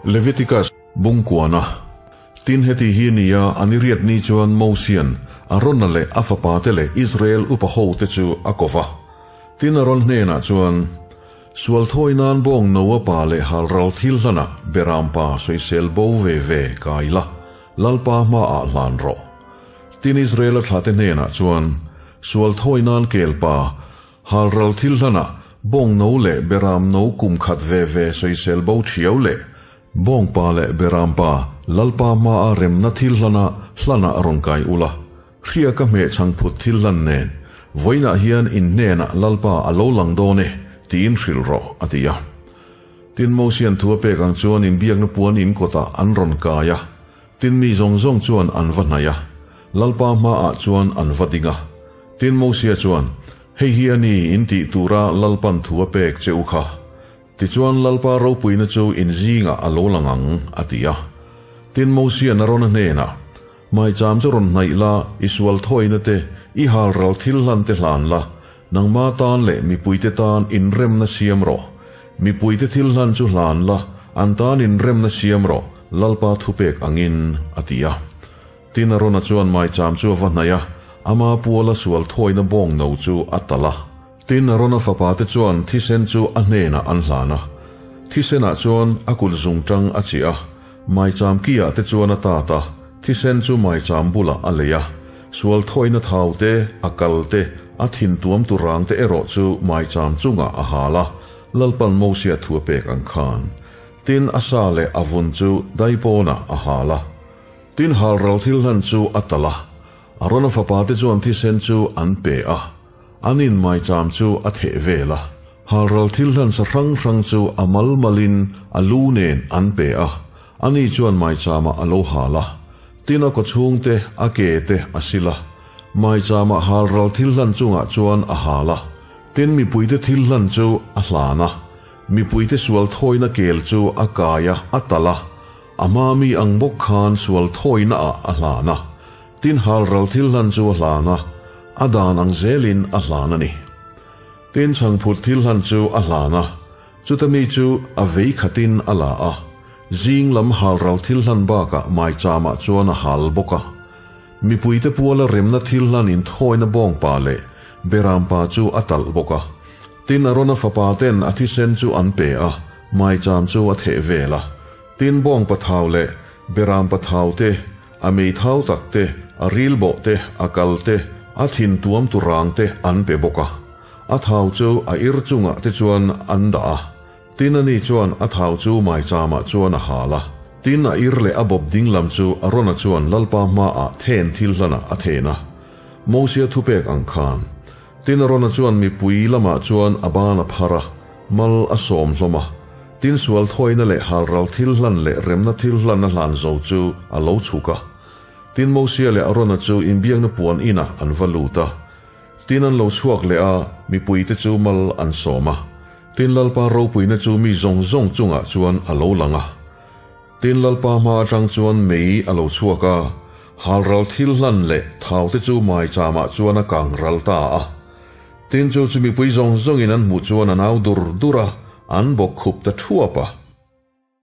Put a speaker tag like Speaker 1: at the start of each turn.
Speaker 1: Leviticus, Bungkuana. Tin heti hi a ni a, an i riat ni chuan Mosian Arona leh a fapate leh Israel upa hote chu a ko va. Tin Aron hnenah chuan, Sual thawi nan bawng Noa pa leh halral thil hlanah Beram pa sawisel bo ve ve kai la, Lalpa hmaah hlan rawh. Tin Israel-a thlate hnenah chuan, Sual thawi nan kel pa, halral thil hlanah bawng no leh Beram no kum khat ve ve sawisel bo thiau leh bawng pa leh Beram pa Lalpa hmaa remna thil hlana hlanah rawn kai ula, hriaka hmeh chhangphut thil hlan nen vawiinah hian in hnenah Lalpa a lo lang dawn e, tiin hrilh rawh, a ti a. Tin Mosian thu a pek ang chuan inbiakna puan in kawtah an rawn kai a, tin mi zawng zawng chuan an va hnaih a, Lalpa hmaah chuan an va ding a. Tin Mosia chuan, Hei hi a ni in tih tura Lalpan thu a pek che u kha. Tichuan Lalpa ropuina chu in zingah a lo lang ang, a ti a. Tin Mosian a rawn a hnenah, Maicham chu rawn hnaih la, i sual thawina te, i halral thil hlan te hlan la, nangma tan leh mipuite tan inremna siam rawh. Mipuite thil hlan chu hlan la, an tan inremna siam rawh, Lalpa thupek angin, a ti a. Tin Arona chuan maicham chu a va hnaih a, ama puala sual thawina bawng no chu a talh a. Tin Arona fapate chuan thisen chu a hnenah an hlan a, thisenah chuan a kut zungtang a chiah a, maicham kiah te chuan a tat a, thisen chu maicham bulah a lei a. Sual thawina thau te, a kal te, a thin tuam tu rang te erawh chu maicham chungah a hal a, Lalpan Mosia thu a pek ang khan. Tin a sa leh a vun chu daipawnah a hal a. Tin halral thil hlan chu a talh a, Arona fapate chuan thisen chu an pe a, an in maicham chu a theh vel a. Halral thil hlan sa hrang hrang chu a mal malin a lu nen an pe a, ani chuan maichamah a lo hal a. Tin a kawchhung te, a ke te a sil a, maichamah halral thil hlan chungah chuan a hal a. Tin mipuite thil hlan chu a hlan a, mipuite sual thawina kel chu a kai a, a talh a. A hma mi ang bawk khan sual thawina ah a hlan a, tin halral thil hlan chu a hlan a, a dan ang zelin a hlan a ni. Tin chhangphut thil hlan chu a hlan a, chuta mi chu a vei khatin a la a, zing lam halral thil hlan bakah maichamah chuan a hal bawk a. Mipuite puala remna thil hlan inthawina bawngpa leh berampa chu a talh bawk a. Tin Arona fapa ten a thisen chu an pe a, maicham chu a theh vel a. Tin bawngpa thau leh berampa thau te, a mei thau tak te, a ril bawh te, a kal te, a thin tuam tu rang te an pe bawk a. A thau chu a ir chungah te chuan an dah a. Tin ani chuan a thau chu maichamah chuan a hal a. Tin a ir leh a bawp ding lam chu Arona chuan Lalpa hmaah then thil hlanah a then a. Mosia thupek ang khan. Tin Arona chuan mipui lamah chuan a ban a phar a, mal a sawm hlawm a. Tin sual thawina leh halral thil hlan leh remna thil hlan a hlan zo chu a lo chhuk a. Tin Mosia leh Arona chu inbiakna puan inah an va lut a. Tin an lo chhuak leh a, mipuite chu mal an sawm a. Tin Lalpa ropuina chu mi zawng zawng chungah chuan a lo lang a. Tin Lalpa hma atang chuan mei a lo chhuak a, halral thil hlan leh thau te chu maichamah chuan a kang ral ta a. Tin chu chu mipui zawng zawngin an hmuh chuan an au dur dur a, an bawk khup ta thuap a.